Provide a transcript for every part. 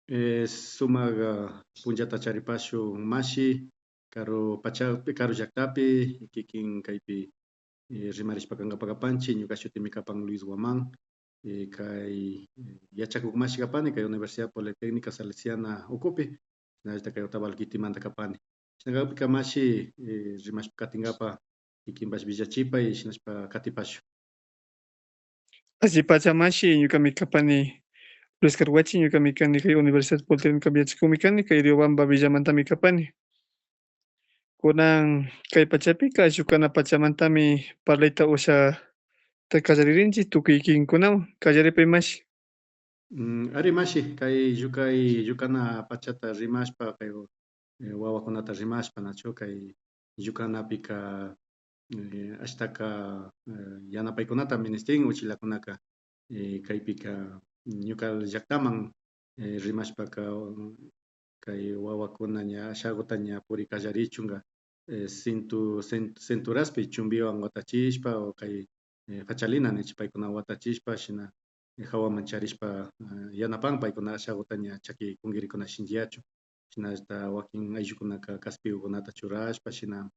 Sumak punllata charipashun mashi karu pachapi karu llaktapi kikin kaypi rimarishpa kankapak kapanchik. Ñuka shutimi kapan Luis Guamán, kay yachakuk mashi kapani kay Universidad Politécnica Salesiana ukupi, shinallatak kay Otavalo kitimanta kapani. Shina kakpika mashi rimashpa katinkapak kikinpash villachipay shinashpa katipashun. Alli pacha mashi, ñukami kapani Luis Carhuachi, ñukami kani kay Universidad Politécnica yachakukmi kani, kay Riobamba villamantami kapani. Kunan kay pachapika llukana pachamantami parlayta ushata kallaririnchik tukuy kikinkunawan. Kallaripay mashi. Ari mashi, kay llukay llukana pachata rimashpa kay wawakunata rimashpa, nachu, kay llukanapika ashtaka yanapaykunata ministin uchilakunaka. Kaypika ñuka llaktaman rimashpaka kay wawakuna ña ashaguta ña puri kallarichunka cinturaspi chumbiwan watachishpa o kay fachalina nichik paykuna watachishpa shina hawaman charishpa yanapan paykuna ashaguta ña chaki kunkirikuna shinchiyachun. Shinallata wakin ayllukunaka kaspikukunata churashpa shina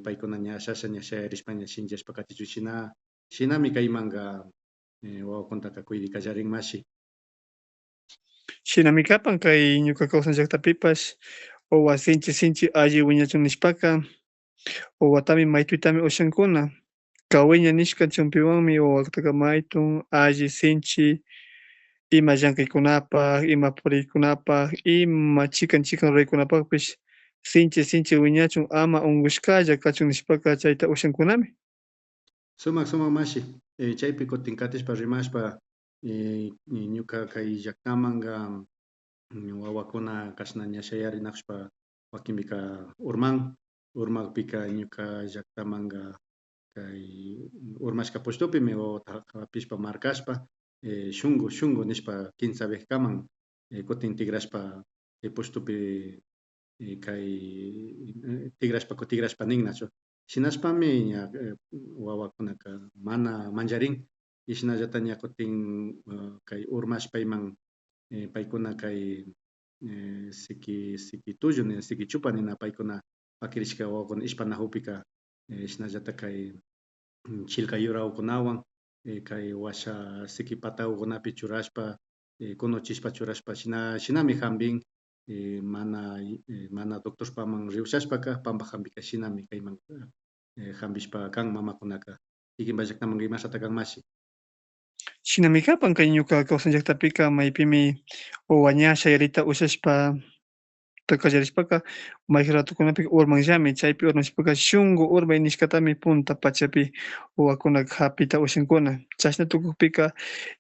paykuna ña ashasha ña shayarishpa ña shinchiyashpa katichun shina shinami kaymanka wawakunataka kuydi kallarin mashi. Shinami kapan kay ñuka kawsan llaktapipash wawa sinchi sinchi alli wiñachun nishpaka wawatami maytuytami ushankuna. Kawiña nishka chumpiwanmi wawataka maytun alli sinchi ima llankaykunapak, ima puriykunapak, ima chikan chikan ruraykunapakpish sinchi sinchi wiñachun ama unkushkalla kachun nishpaka chayta ushankunami. Sumak sumak mashi, chaypi kutin katishpa rimashpa ñuka kay llaktamanka wawakuna kashna ña shayarinakushpa wakinpika urman, urmakpika ñuka llaktamanka kay urmashka pushtupimi wawata hapishpa markashpa shunku shunku nishpa quince vez kaman kutin tigrashpa pushtupi kay tigrashpa tigrashpa nin, nachu. Shinashpami ña wawakunaka mana mancharin y shinallata ña kutin kay urmashpayman paykuna kay siki siki tullu nina siki chupa nina paykuna pakirishka wawakuna ishpanajupika shinallata kay chilka yurakunawan kay washa siki patakunapi churashpa kunuchishpa churashpa shina shinami hambin mana mana doctorpaman riushashpaka pampa hambika shinami kayman hambishpa kan mamakunaka. Kikinpa llaktamanka imashata kan, mashi? Shinami kapan kay ñuka kawsan llaktapika maypimi wawa ña shayarita ushashpa kallarishpaka mayjin ratukunapika urmanllami. Chaypi urmashpaka shunku urmay nishkatami punta pachapi wawakunaka hapita ushankuna. Chashna tukukpika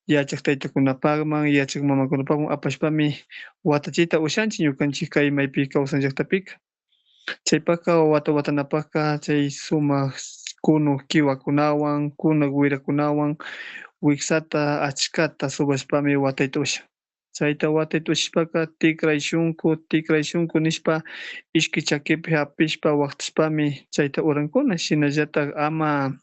yachak taytakunapakman, yachak mamakunapakman apashpami watachita ushanchik ñukanchik kay maypi kawsan llaktapika. Chaypaka wawata watanapaka chay sumak kunuk kiwakunawan, kunuk wirakunawan wiksata achkata subashpami watayta ushan. Chayta watayta ushashpaka tikray shunku, tikray shunku nishpa ishki chakipi hapishpa waktashpami chayta urankuna. Shinallatak ama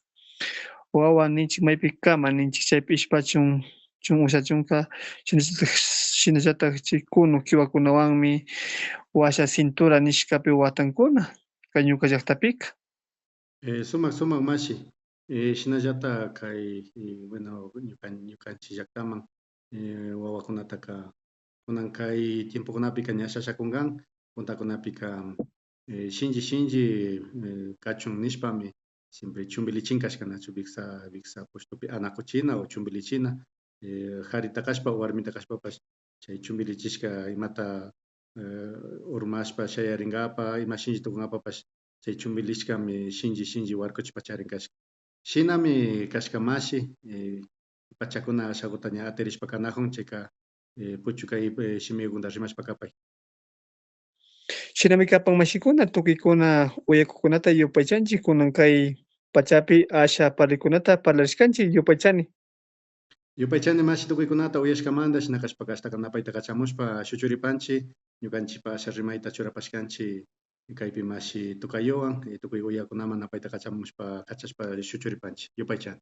wawa ninchik maypi kama ninchik chaypi ishpachun chun ushachunka shinallatak shinallatak chay kunuk kiwakunawanmi washa cintura nishkapi watankuna kay ñuka llaktapika. Sumak sumak mashi, shinallata kay bueno, ñuka ñukanchik llaktaman wawakunataka kunan kay tiempokunapika ña shashakunkan, puntakunapika shinchi shinchi kachun nishpami siempre chumbilichin kashka, nachu, viksa viksa pushtupi anakuchina o chumbilichina karita kashpa warmita kashpapash chay chumbilichishka imata urmashpa shayarinkapak ima shinchi tukunkapapash chay chumbilishkami shinchi shinchi warkuchishpa charin kashka. Shinami kashka mashi. Pachakuna ashaguta ña atirishpa kanajun chayka puchukay shimikunata rimashpa kapay. Shinami kapan mashikuna, tukuykuna uyakukunata yupaychanchik. Kunan kay pachapi asha parlaykunata parlarishkanchik. Yupaychani. Yupaychani mashi tukuykunata uyashkamanta. Shina kashpaka ashtaka napayta kachamushpa shuchuripanchik ñukanchikpa asha rimayta churapashkanchik kaypi mashi tukayuwan tukuy uyakunaman napayta kachamushpa kachashpa shuchuripanchik. Yupaychani.